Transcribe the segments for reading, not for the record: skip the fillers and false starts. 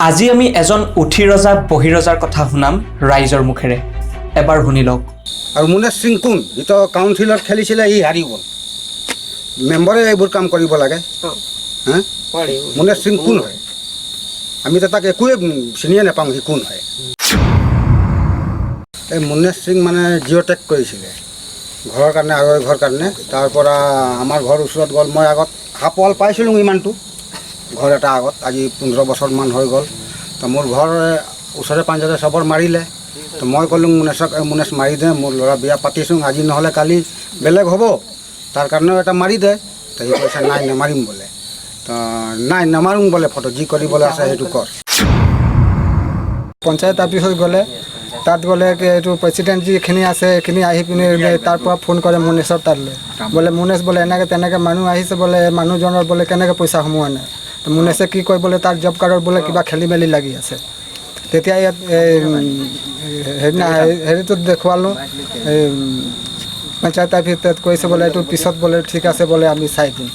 আজি আমি এজন উঠি ৰজা বহি ৰজাৰ কথা শুনাম ৰাইজৰ মুখেৰে। এবাৰ শুনি লওক। আৰু মুনেশ সিং কোন? সি তো কাউন্সিলত খেলিছিলে, সি হাৰি গ'ল। মেম্বাৰে এইবোৰ কাম কৰিব লাগে। হা, মুনেশ সিং কোন হয়? আমিতো তাক একোৱে চিনিয়ে নাপাওঁ, সি কোন হয়। এই মুনেশ সিং মানে জিঅ' টেগ কৰিছিলে ঘৰৰ কাৰণে আৰু ঘৰ কাৰণে। তাৰ পৰা আমাৰ ঘৰ ওচৰত গ'ল। মই আগত হাফ ৱাল পাইছিলোঁ ইমানটো ঘৰ এটা আগত, আজি 15 বছৰমান হৈ গ'ল। তো মোৰ ঘৰ ওচৰে পাঁজৰে চবৰ মাৰিলে। তো মই ক'লোঁ মুনেশক, "এই মুনেশ, মাৰি দে, মোৰ ল'ৰা বিয়া পাতিছোঁ, আজি নহ'লে কালি বেলেগ হ'ব, তাৰ কাৰণেও এটা মাৰি দে।" তো সি কৈছে, "নাই, নামাৰিম" বোলে। তো নাই, নামাৰোঁ বোলে, ফটো যি কৰিবলৈ আছে সেইটো কৰ। পঞ্চায়ত অফিচত গ'লে, তাত গ'লে কি এইটো প্ৰেচিডেণ্ট যিখিনি আছে, সেইখিনি আহি পিনি তাৰ পৰা ফোন কৰে মুনেশৰ তালৈ বোলে, "মুনেশ বোলে, এনেকৈ তেনেকৈ মানুহ আহিছে বোলে, মানুহজনৰ বোলে কেনেকৈ পইচা সোমোৱা নাই?" তো মুনেশে কি কয় বোলে, তাৰ জব কাৰ্ডৰ বোলে কিবা খেলি মেলি লাগি আছে। তেতিয়া ইয়াত এই সেইদিনা হেৰিটোত দেখুৱালোঁ, এই পঞ্চায়ত অফিচত। কৈছে বোলে, এইটো পিছত বোলে ঠিক আছে বোলে, আমি চাই দিম।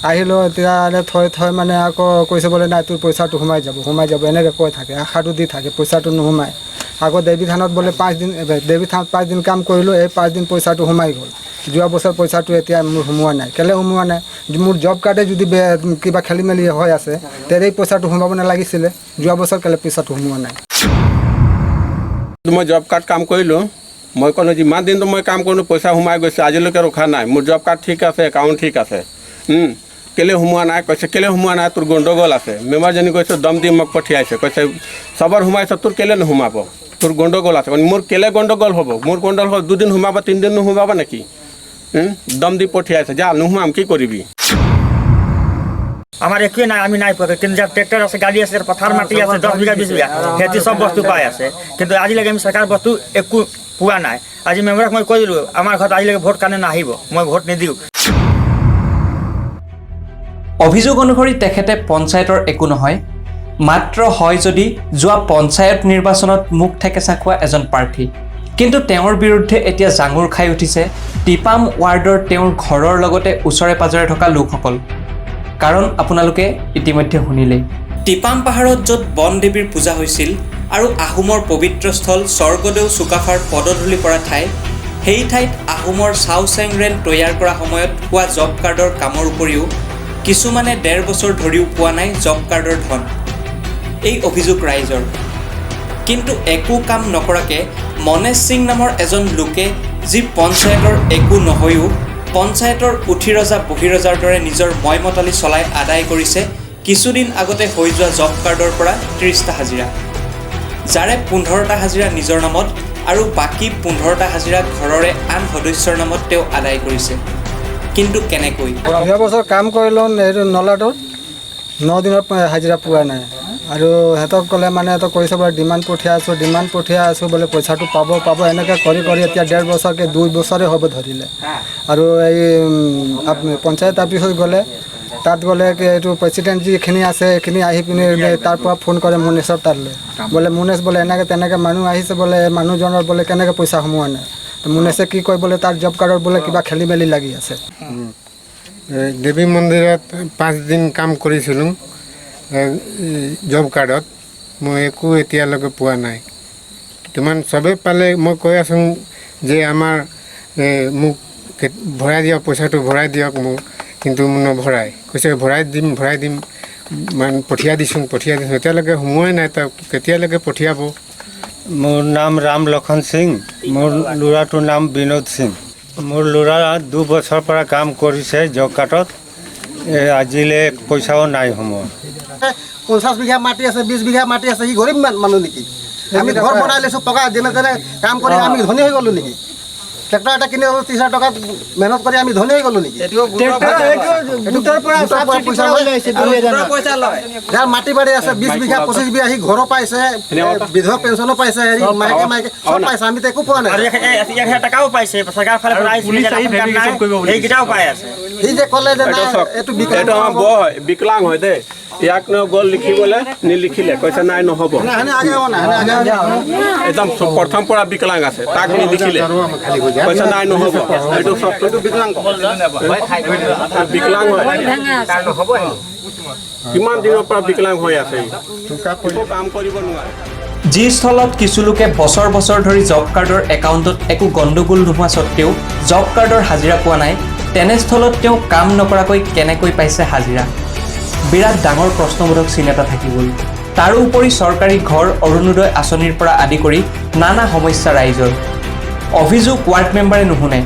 আহিলোঁ এতিয়া থৈ থৈ মানে আকৌ কৈছে বোলে, "নাই, তোৰ পইচাটো সোমাই যাব, সোমাই যাব," এনেকৈ কৈ থাকে, আশাটো দি থাকে, পইচাটো নোসোমায়। আকৌ দেৱী থানত বোলে 5 দিন, দেৱী থানত 5 দিন কাম কৰিলোঁ, এই 5 দিন পইচাটো সোমাই গ'ল। যোৱা বছৰ পইচাটো এতিয়া মোৰ সোমোৱা নাই। কেলৈ সোমোৱা নাই? মোৰ জব কাৰ্ডে যদি কিবা খেলি মেলি হৈ আছে, তেতিয়া এই পইচাটো সোমাব নালাগিছিলে। যোৱা বছৰ কেলৈ পইচাটো সোমোৱা নাই? মই জব কাৰ্ড কাম কৰিলোঁ। মই ক'লোঁ, যিমান দিনটো মই কাম কৰিলোঁ, পইচা সোমাই গৈছে, আজিলৈকে ৰখা নাই। মোৰ জব কাৰ্ড ঠিক আছে, একাউণ্ট ঠিক আছে। কেলৈ সোমোৱা নাই? কৈছে, "কেলৈ সোমোৱা নাই? তোৰ গণ্ডগোল আছে।" মেম্বাৰজনী কৈছে, দম দি মোক পঠিয়াইছে। কৈছে, "চবৰ সোমাইছে, তোৰ কেলৈ নোসোমাব? তোৰ গণ্ডগোল আছে।" মোৰ কেলৈ গণ্ডগোল হ'ব? মোৰ গণ্ডগোল হ'ব, দুদিন সোমাব, তিনিদিন নোসোমাব নেকি? দম দি পঠিয়াইছে, "যা, নোসোমাম, কি কৰিবি?" আমাৰ একোৱে নাই, আমি নাই পোৱা। কিন্তু যাৰ ট্ৰেক্টৰ আছে, গাড়ী আছে, পথাৰ মাটি আছে 10 বিঘা, 20 বিঘা, সিহঁতি চব বস্তু পাই আছে। কিন্তু আজিলৈকে আমি চৰকাৰ বস্তু একো পোৱা নাই। আজি মেম্বাৰক মই কৈ দিলোঁ, আমাৰ ঘৰত আজিলৈকে ভোট কাৰণে নাহিব, মই ভোট নিদিওঁ। অভিযোগ অনুসৰি তেখেতে পঞ্চায়তৰ একো নহয়, মাত্ৰ হয় যদি যোৱা পঞ্চায়ত নিৰ্বাচনত মুখ থেকেচা খোৱা এজন প্ৰাৰ্থী। কিন্তু তেওঁৰ বিৰুদ্ধে এতিয়া জাঙুৰ খাই উঠিছে টিপাম ৱাৰ্ডৰ তেওঁৰ ঘৰৰ লগতে ওচৰে পাজৰে থকা লোকসকল। কাৰণ আপোনালোকে ইতিমধ্যে শুনিলেই, টিপাম পাহাৰত য'ত বনদেৱীৰ পূজা হৈছিল আৰু আহোমৰ পবিত্ৰ স্থল স্বৰ্গদেউ চুকাফাৰ পদধূলি পৰা ঠাই, সেই ঠাইত আহোমৰ চাও চেংৰেন তৈয়াৰ কৰা সময়ত হোৱা জব কাৰ্ডৰ কামৰ উপৰিও কিছুমানে ডেৰ বছৰ ধৰিও পোৱা নাই জব কাৰ্ডৰ ধন। এই অভিযোগ ৰাইজৰ। কিন্তু একো কাম নকৰাকে মনেশ সিং নামৰ এজন লোকে, যি পঞ্চায়তৰ একো নহৈও পঞ্চায়তৰ উঠি ৰজা বহি ৰজাৰ দৰে নিজৰ মইমতালি চলাই আদায় কৰিছে কিছুদিন আগতে হৈ যোৱা জব কাৰ্ডৰ পৰা 30টা হাজিৰা, যাৰে 15টা হাজিৰা নিজৰ নামত আৰু বাকী 15টা হাজিৰা ঘৰৰে আন সদস্যৰ নামত তেওঁ আদায় কৰিছে। কিন্তু কেনেকৈ? যোৱা বছৰ কাম কৰিলোঁ এইটো নলাটোত, 9 দিনৰ হাজিৰা পোৱা নাই। আৰু সিহঁতক ক'লে মানে সিহঁতক কৈছে বোলে, ডিমাণ্ড পঠিয়াই আছোঁ, ডিমাণ্ড পঠিয়াই আছোঁ বোলে, পইচাটো পাব পাব, এনেকৈ কৰি কৰি এতিয়া ডেৰ বছৰকৈ 2 বছৰে হ'ব ধৰিলে। আৰু এই পঞ্চায়ত অফিচত গ'লে, তাত গ'লে কি এইটো প্ৰেচিডেণ্ট যিখিনি আছে, সেইখিনি আহি পিনি তাৰ পৰা ফোন কৰে মুনেশৰ তালৈ বোলে, "মুনেশ বোলে, এনেকৈ তেনেকৈ মানুহ আহিছে বোলে, মানুহজনৰ বোলে কেনেকৈ পইচা সোমোৱা নাই?" তো মুনেশে কি কয় বোলে, তাৰ জব কাৰ্ডৰ বোলে কিবা খেলি মেলি লাগি আছে। এই দেৱী মন্দিৰত 5 দিন কাম কৰিছিলোঁ জব কাৰ্ডত, মই একো এতিয়ালৈকে পোৱা নাই। কিমান চবেই পালে। মই কৈ আছোঁ যে আমাৰ মোক ভৰাই দিয়ক, পইচাটো ভৰাই দিয়ক মোক। কিন্তু নভৰাই। কৈছে, "ভৰাই দিম, ভৰাই দিম, মানে পঠিয়াই দিছোঁ, পঠিয়াই দিছোঁ।" এতিয়ালৈকে সোমোৱাই নাই। তাক কেতিয়ালৈকে পঠিয়াব? মোৰ নাম ৰাম লক্ষণ সিং। মোৰ ল'ৰাটোৰ নাম বিনোদ সিং। মোৰ ল'ৰা 2 বছৰৰ পৰা কাম কৰিছে জব কাৰ্ডত, এই আজিলৈ এক পইচাও নাই সোমোৱা। 50 বিঘা মাটি আছে, 20 বিঘা মাটি আছে, সি গৰীব মানুহ নেকি? আমি ঘৰ বনাই লৈছোঁ পকা, যেনে তেনে কাম কৰি আমি ধনী হৈ গ'লো নেকি? ট্ৰেক্টৰ এটা কিনি ল'লো 30 হাজাৰ টকা, মেহনত কৰি আমি ধনী হৈ গ'লো নেকি? গোটৰ পইচা লয়। যাৰ মাটি বাৰী আছে 20 বিঘা, 25 বিঘা, সি ঘৰো পাইছে, বিধৱা পেঞ্চনো পাইছে, হেৰি মাহেকে মাহেকে চব পাইছে। আমিতো একো পোৱা নাই। আৰু 1000 টকাও পাইছে চৰকাৰ ফালৰ পৰা। আহিছিলে যে ৰাচন কাৰ্ড নাই, সেইকেইটাও পাই আছে। সি যে ক'লে যে এইটো নাই, চাওক, এইটো বিকলাং এইটো আমাৰ বৰ হয়, বিকলাং হয় দেই। ইয়াক ন গ'ল লিখিবলৈ, নিলিখিলে। কৈছে, "নাই, নহ'ব।" হেনে আগে হোৱা নাই, হেনে আগে হোৱা নাই। একদম প্ৰথম পৰা বিকলাং আছে, তাক নিলিখিলে। কৈছে, "নাই, নহ'ব।" এইটো চব এইটো বিকলাং। বিকলাং হয়। কিমান দিনৰ পৰা বিকলাং হৈ আছে, একো কাম কৰিব নোৱাৰে। যি স্থলত কিছু লোকে বছৰ বছৰ ধৰি জব কাৰ্ডৰ একাউণ্টত একো গণ্ডগোল নোহোৱা স্বত্তেও জব কাৰ্ডৰ হাজিৰা পোৱা নাই, তেনেস্থলত তেওঁ কাম নকৰাকৈ কেনেকৈ পাইছে হাজিৰা? বিৰাট ডাঙৰ প্ৰশ্নবোধক চিন এটা থাকি গ'ল। তাৰোপৰি চৰকাৰী ঘৰ, অৰুণোদয় আঁচনিৰ পৰা আদি কৰি নানা সমস্যা ৰাইজৰ। অভিযোগ ৱাৰ্ড মেম্বাৰে নুশুনে।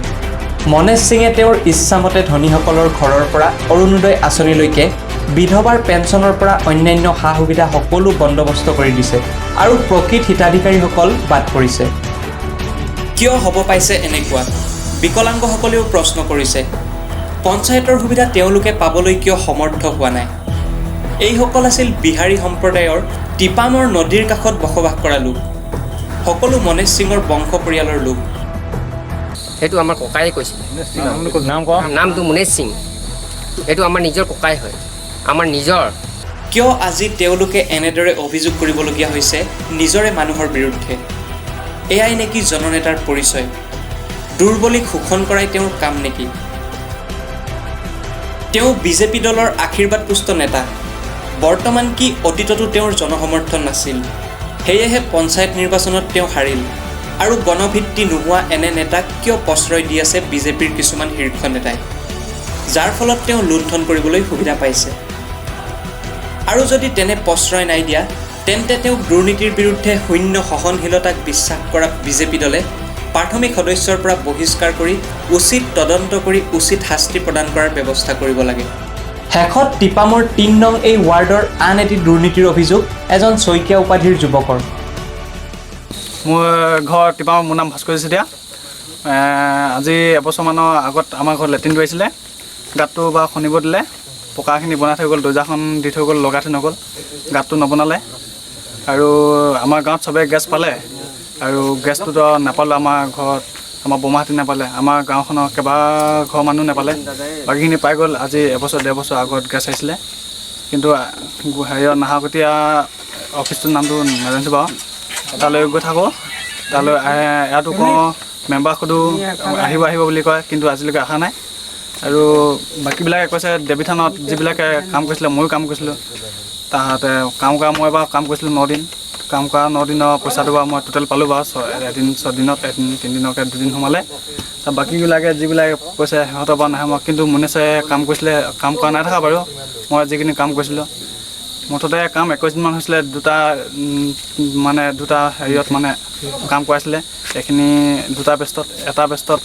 মনেশ সিঙে তেওঁৰ ইচ্ছামতে ধনীসকলৰ ঘৰৰ পৰা অৰুণোদয় আঁচনিলৈকে, বিধৱাৰ পেঞ্চনৰ পৰা অন্যান্য সা সুবিধা সকলো বন্দবস্ত কৰি দিছে আৰু প্ৰকৃত হিতাধিকাৰীসকল বাদ পৰিছে। কিয় হ'ব পাইছে এনেকুৱা? বিকলাংগসকলেও প্ৰশ্ন কৰিছে, পঞ্চায়তৰ সুবিধা তেওঁলোকে পাবলৈ কিয় সমৰ্থ হোৱা নাই? এইসকল আছিল বিহাৰী সম্প্ৰদায়ৰ টিপামৰ নদীৰ কাষত বসবাস কৰা লোক। সকলো মনেশ সিঙৰ বংশ পৰিয়ালৰ লোক। সেইটো আমাৰ ককায়ে কৈছিলে। নামটো মুনেশ সিং। এইটো আমাৰ নিজৰ ককাই হয়, আমাৰ নিজৰ। কিয় আজি তেওঁলোকে এনেদৰে অভিযোগ কৰিবলগীয়া হৈছে নিজৰে মানুহৰ বিৰুদ্ধে? এয়াই নেকি জননেতাৰ পৰিচয়? দুৰ্বলীক শোষণ কৰাই তেওঁৰ কাম নেকি? তেওঁ বিজেপি দলৰ আশীৰ্বাদপুষ্ট নেতা। বৰ্তমান কি অতীততো তেওঁৰ জনসমৰ্থন নাছিল। সেয়েহে পঞ্চায়ত নিৰ্বাচনত তেওঁ হাৰিল। আৰু গণভিত্তি নোহোৱা এনে নেতাক কিয় প্ৰশ্ৰয় দি আছে বিজেপিৰ কিছুমান শীৰ্ষ নেতাই, যাৰ ফলত তেওঁ লুণ্ঠন কৰিবলৈ সুবিধা পাইছে? আৰু যদি তেনে প্ৰশ্ৰয় নাই দিয়া, তেন্তে তেওঁক দুৰ্নীতিৰ বিৰুদ্ধে শূন্য সহনশীলতাক বিশ্বাস কৰা বিজেপি দলে প্ৰাথমিক সদস্যৰ পৰা বহিষ্কাৰ কৰি উচিত তদন্ত কৰি উচিত শাস্তি প্ৰদান কৰাৰ ব্যৱস্থা কৰিব লাগে। শেষত টিপামৰ 3 নং এই ৱাৰ্ডৰ আন এটি দুৰ্নীতিৰ অভিযোগ এজন শইকীয়া উপাধিৰ যুৱকৰ। মোৰ ঘৰ টিপামৰ, মোৰ নাম ভাস্কৰ চেতিয়া। আজি এবছৰমানৰ আগত আমাৰ ঘৰত লেট্ৰিন আহিছিলে। গাঁতটো বা খন্দিব দিলে, পকাখিনি বনাই থৈ গ'ল, দৰ্জাখন দি থৈ গ'ল, লগাই থৈ নগ'ল, গাঁতটো নবনালে। আৰু আমাৰ গাঁৱত চবে গেছ পালে আৰু গেছটোতো নাপালোঁ। আমাৰ ঘৰত আমাৰ বৰমাহঁতে নাপালে, আমাৰ গাঁওখনৰ কেইবা ঘৰ মানুহ নাপালে, বাকীখিনি পাই গ'ল। আজি এবছৰ ডেৰ বছৰ আগত গেছ আহিছিলে, কিন্তু হেৰিয়ত নাহৰকটীয়া অফিচটোৰ নামটো নাজানিছোঁ বাৰু, তালৈ গৈ থাকোঁ, তালৈ ইয়াতো কওঁ, মেম্বাৰ সোধোঁ, আহিব আহিব বুলি কয়, কিন্তু আজিলৈকে অহা নাই। আৰু বাকীবিলাকে কৈছে দেৱী থানত যিবিলাকে কাম কৰিছিলে, ময়ো কাম কৰিছিলোঁ তাহাঁতে কাম কৰা, মই বাৰু কাম কৰিছিলোঁ 9 দিন। কাম কৰা 9 দিনৰ পইচাটো বাৰু মই টোটেল পালোঁ বাৰু, এদিন 6 দিনত এদিন, 3 দিনকৈ দুদিন সোমালে। তাৰ বাকীবিলাকে যিবিলাকে কৈছে সিহঁতৰ বাৰু নাহে। মই কিন্তু মুনেছে কাম কৰিছিলে, কাম কৰা নাই থকা বাৰু। মই যিখিনি কাম কৰিছিলোঁ, মুঠতে কাম 21 দিনমান হৈছিলে। দুটা মানে দুটা হেৰিয়ত মানে কাম কৰাইছিলে। এইখিনি দুটা বেষ্টত, এটা বেষ্টত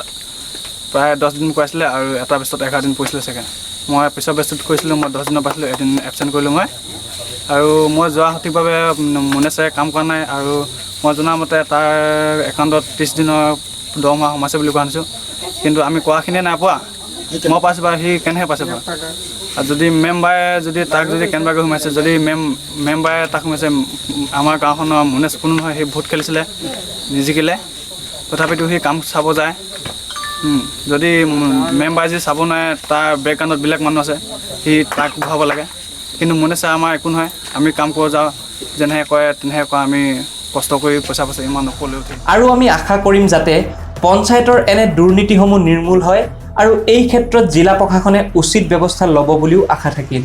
প্ৰায় 10 দিন কৰাইছিলে আৰু এটা বেষ্টত 11 দিন পৰিছিলে চাগে। মই পিছৰ বেষ্টত কৰিছিলোঁ, মই 10 দিনৰ পাইছিলোঁ, এদিন এবচেণ্ট কৰিলোঁ মই। আৰু মই যোৱা সঠিকভাৱে মুনেছে কাম কৰা নাই। আৰু মই জনামতে তাৰ একাউণ্টত 30 দিনৰ দৰমহা সোমাইছে বুলি কোৱা শুনিছোঁ, কিন্তু আমি কোৱাখিনিয়ে নাই পোৱা। মই পাইছোঁ বাৰু, সি কেনেকৈ পাইছে বাৰু? আৰু যদি মেম্বাৰে যদি তাক যদি কেনেবাকৈ সোমাইছে, যদি মেম্বাৰে তাক সোমাইছে, আমাৰ গাঁওখনৰ মুনেশ কোনো নহয়। সি ভোট খেলিছিলে, নিজিকিলে, তথাপিতো সি কাম চাব যায়। যদি মেম্বাৰে যদি চাব নোৱাৰে, তাৰ বেকগ্ৰাউণ্ডত বেলেগ মানুহ আছে, সি তাক ভৰাব লাগে। কিন্তু মুনেশে আমাৰ একো নহয়, আমি কাম কৰিব যাওঁ, যেনেকৈ কয় তেনেকৈ কয়, আমি কষ্ট কৰি পইচা পাইছোঁ, ইমান ওপৰলৈ উঠি। আৰু আমি আশা কৰিম যাতে পঞ্চায়তৰ এনে দুৰ্নীতিসমূহ নিৰ্মূল হয় আৰু এই ক্ষেত্ৰত জিলা প্ৰশাসনে উচিত ব্যৱস্থা ল'ব বুলিও আশা থাকিল।